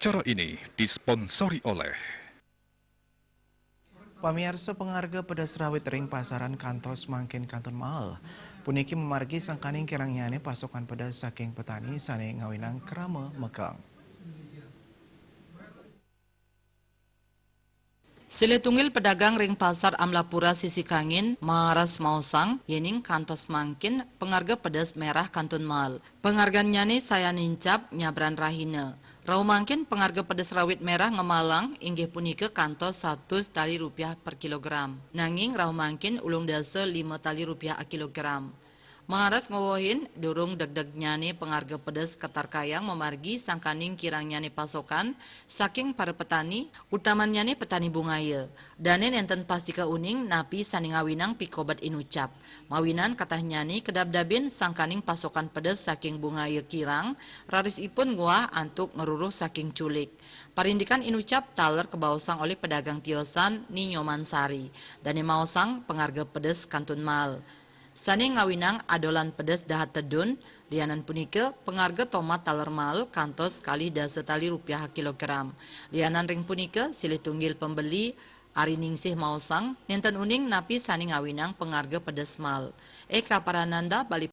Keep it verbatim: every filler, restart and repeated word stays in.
Acara ini disponsori oleh Pamiarsa, pangarga pedes rawit ring pasaran kantos mangkin kantun mael. Puniki mamargi sangkaning kirangnyane pasokan pedes saking petani sane ngawinang krama megang. Silih tunggil pedagang ring Pasar Amlapura sisi Kangin, Maras maosang, yening kantos mangkin pangarga pedes merah kantun mael. Pangargannyane sayan nincap nyabran rahina. Rauh mangkin pangarga pedes rawit merah ngemalang inggih punika kantos satus tali rupiah per kilogram. Nanging rauh mangkin ulung dasa lima tali rupiah a kilogram. Maras ngowohin durung degdegnyane pangarga pedes katarkayang mamargi sangkaning kirangnyane pasokan saking para petani, utamannyane petani bungaya. Dane nenten pastika uning napi sane ngawinang pikobet inucap. Mawinan katahnyane kedabdabin sangkaning pasokan pedes saking bungaya kirang, raris ipun nguah antuk ngruruh saking culik. Parindikan inucap taler kabaosang olih pedagang tiosan Ni Nyoman Sari. Dane maosang pangarga pedes kantun mael. Sane ngawinang adolan pedes dahat tedun, lianan punika pangarga tomat taler mael kantos kalih dasa tali rupiah kilogram. Lianan ring punika, silih tunggil pembeli Ari Ningsih maosang, nenten uning napi sane ngawinang pangarga pedes mael. Eka Parananda, Bali.